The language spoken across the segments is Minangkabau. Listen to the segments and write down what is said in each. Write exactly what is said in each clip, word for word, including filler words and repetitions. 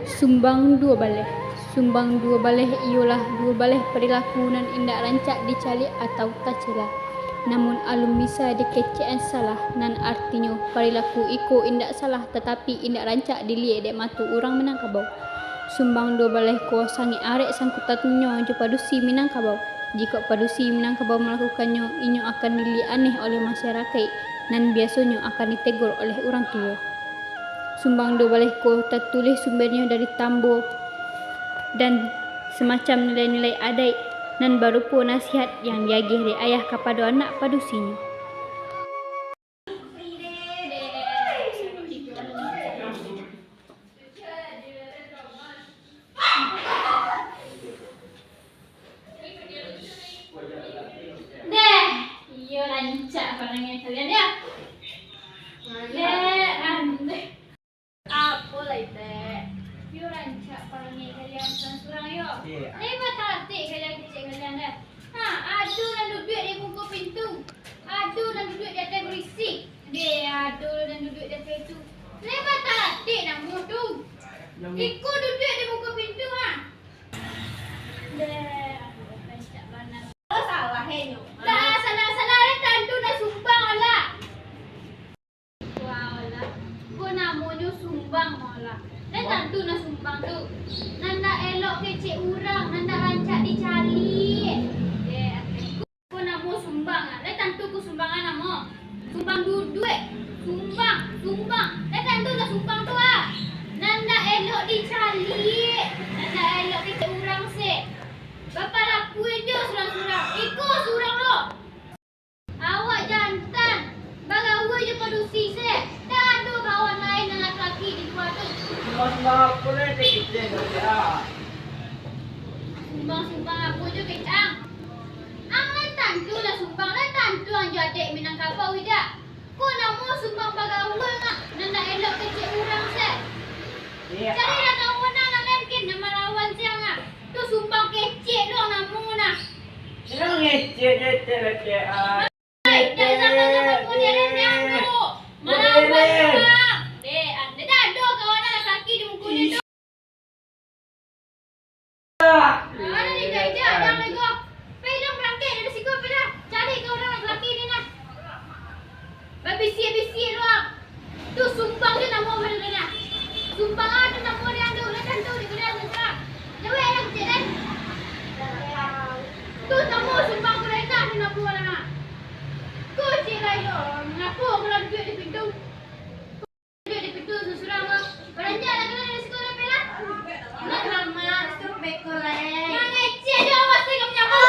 Sumbang duo baleh. Sumbang duo baleh iyolah duo baleh parilaku nan indak rancak dicaliak atau tacela. Namun alun bisa dikecekan salah, nan artinyo parilaku iko indak salah tatapi indak rancak diliek dek mato urang Minangkabau. Sumbang duo baleh ko sangaik arek sangkutannyo jo padusi Minangkabau. Jikok padusi Minangkabau malakukannyo, inyo akan diliek aneh oleh masyarakaik, nan biasonyo akan ditegor oleh urang tuo. Sumbang duo baleh ko tatulih sumbernyo dari tambo dan samacam nilai-nilai adaik nan barupo nasihat yang diagiah dek ayah kapado anak padusinyo. Deh, iyo rancak parangai kalian, yo. Deh, andeh. Apo lai, Tek? Iyo rancak parangai kalian surang-surang, yo. Iyo. Lai bataratik kalian kecek kalian, deh. Ha, ado nan duduak di muko pintu, ado nan duduak di ateh kurisi, deh, ado nan duduak di ateh itu. Lai bataratik namo tu. Iko duduak di muko pintu, ha. Deh, aduh, rancak bana. Salah, eh, nyo. Dah, salah-salah, eh, tantu nak sumbang lah. Wah, lah. Ko namonyo sumbang, lah. Lai tantu nak sumbang tu. Nan ndak elok kecek urang, nan ndak rancak dicaliak. Deh, ko namo sumbang, ah. Lai tantu ko sumbangan namo. Sumbang duduak. Sumbang, sumbang. Lai tantu nak sumbang tu, ah. Nan ndak elok dicaliak, nan ndak elok kecek urang se. Bapalaku jo surang-surang. Iko surang lo. Awak jantan, bagaua jo padusi se, ndak ado kawan lain nan laki-laki di lua tu. Sumbang-sumbang apo lai kecek-kecek, ah? Sumbang-sumbang apo jo kecek ang? Ang lai tantu lah sumbang, lai tantu ang jo adaik Minangkabau idak. Ko namo sumbang bagaua, nak, nan ndak elok kecek urang se. Iyo. Carilah kawan nan lain kin, nan malawan se ang, ah. Tu sumbang kecek lo namo nah. Jangan ngecek-ngecek lah, Cek, ah. Hai, jangan zaman-zaman modern ni, aku. Modern. Malawan, Bang. Deh, ah, ndak ado kawan laki-laki di muko ni tu. Ah. Mana ni, dah, dah, dah, lego. Pai lah, barangkek dari siko, pai lah. Cari kawan laki-laki ni nah. Babisiak-bisiak lo ang. Tu sumbang jo namo urang tu nah. Sumbang ah tu namo urang tu, lah tantu di urang tu lah. Jawek lah kecek den. Tu namo sumbang urang tu namo urang ah. Ko cek lai lo, ngapo ko lah duduak di pintu? Duduak di pintu surang-surang lo. Baranjaklah kalian dari siko lah, pai lah. Nak lama, suruh beko lai. Mangecek jo awas ni kamu nyapu.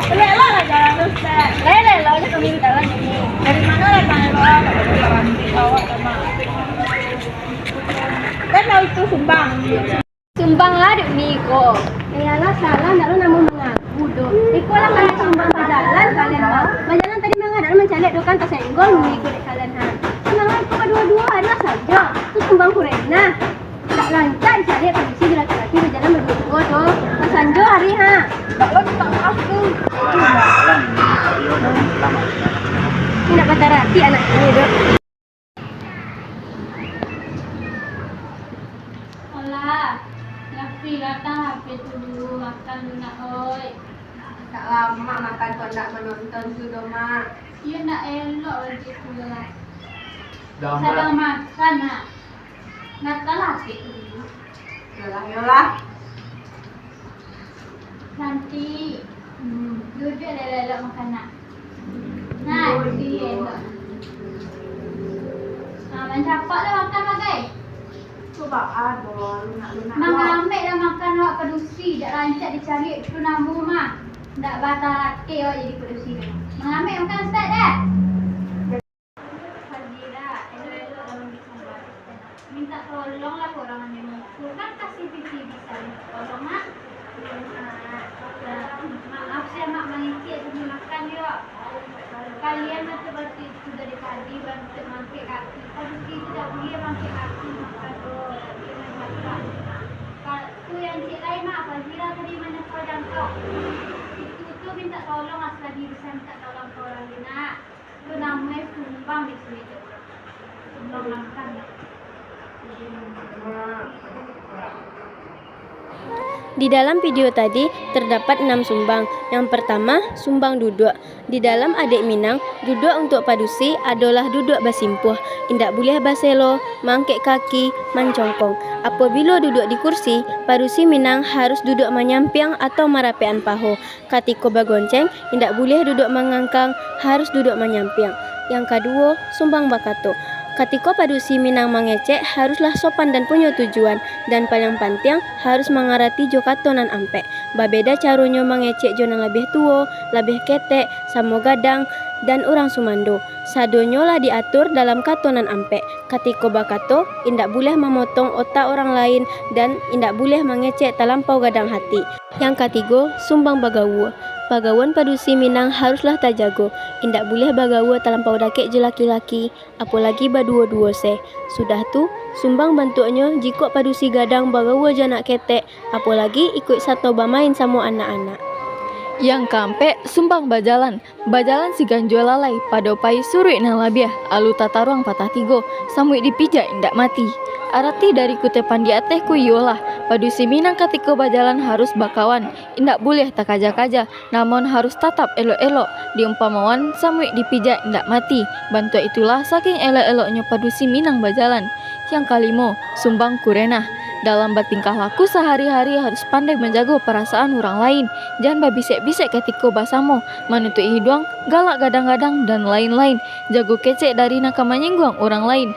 Elok-elok lah jalan tu, Ustaz. Lain-lain lah kami jalan ini. Dari mana lah kalian bawa? Kan tahu itu sumbang. Sumbang lah dek mi ko. Iyalah, salah, ndak lo namo mangaku doh. Iko lah kalian sumbang bajalan, kalian mah. Bajalan tadi mangga, ndak lo mancaliak doh kan, tasenggol mi ko dek kalian, ha. Mangaku badua-dua, alah sajo. Tu sumbang kurena. Ndak rancak dicaliak padusi jo laki-laki bajalan baduo-duo tu. Pas sanjo hari, ha. Ndak lo minta maaf tu. Indak batarati anak ini tu. Alah, Yafi, latah H P tu dulu, makan dulu nak, oi. Ndak lamak makan kok ndak manonton tu doh, Mak. Iyo ndak elok baitu lah. Sadang makan, nak. Latahlah H P tu dulu. Yolah, yolah. Cantik. Hmm. Duduak elok-elok makan nak. Nah, duduak elok. Nah, mancapak lah makan, bagai. Tu baa doh, lunak-lunak. Mangamek lah makan awak padusi, dak rancak dicaliak tu namo mah. Dak batarati awak jadi padusi tu. Mangamek makan, Ustaz, dah. Fazira, elok-elok dalam bicara. Minta tolonglah ka urang nan di muko. Kan kasih pici bisa minta tolong, nak? Maaf, sia, Mak, mangecek dulu makan, yo. Kalian macam batuk itu dari tadi, batuk mangkek kaki. Padusi itu tak buliah mangkek kaki makan, doh. Tapi main makan. Ka-, tu yang cek lain, Mak, Fazira tadi mana kau jangkau? Itu tu minta tolong, asal bisa minta tolong ke orang ni, Nak. Itu namanya sumbang di sini, Cok. Sumbang makan, Nak. Di dalam video tadi terdapat enam sumbang. Yang pertama, sumbang duduak. Di dalam adaik Minang, duduak untuak padusi adolah duduak basimpuah, indak buliah baselo, mangkek kaki, mancongkong. Apabilo duduak di kursi, padusi Minang harus duduak manyampiang atau marapekan paho. Katiko bagonceng, indak buliah duduak mangangkang, harus duduak manyampiang. Yang kaduo, sumbang bakato. Katiko padusi Minang mangecek, haruslah sopan dan punyo tujuan, dan paliang pantiang, harus mangarati jo kato nan ampek. Babeda caronyo mangecek jo nan labiah tuo, labiah ketek, samo gadang, dan urang sumando. Sadonyo lah diatur dalam kato nan ampek. Katiko bakato, indak buliah mamotong otak urang lain, dan indak buliah mangecek talampau gadang hati. Yang katigo, sumbang bagawua. Bagawuan padusi Minang haruslah tajago. Indak buliah bagawua talampau dakek jo laki-laki, apolagi baduo-duo se. Sudah tu, sumbang bantuaknyo jikok padusi gadang bagawua jo anak ketek, apolagi ikuik sato bamain samo anak-anak. Yang kaampek, sumbang bajalan. Bajalan siganjua lalai, pado pai suruik nan labiah, alu tataruang patah tigo, samuik dipijak indak mati. Arati dari kutepan di ateh ko iyolah, padusi Minang katiko bajalan harus bakawan, indak buliah takaja-kaja, namun harus tatap elok-elok, diumpamawan samuik dipijak indak mati. Bantuak itulah saking elok-eloknyo padusi Minang bajalan. Yang kalimo, sumbang kurenah. Dalam batingkah laku sahari-hari harus pandai manjago parasaan urang lain. Jan babisek-bisek katiko basamo, manutuik hiduang, galak gadang-gadang, dan lain-lain. Jago kecek dari nan ka manyingguang urang lain.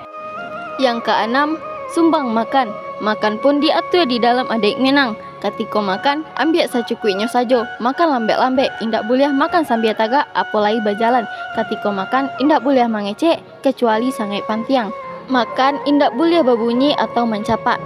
Yang kaanam, sumbang makan. Makan pun diatua di dalam adaik Minang. Katiko makan, ambiak sacukuiknyo sajo. Makan lambek-lambek, indak buliah makan sambia tagak, apo lai bajalan. Katiko makan, indak buliah mangecek, kacuali sangaik pantiang. Makan indak buliah babunyi atau mancapak.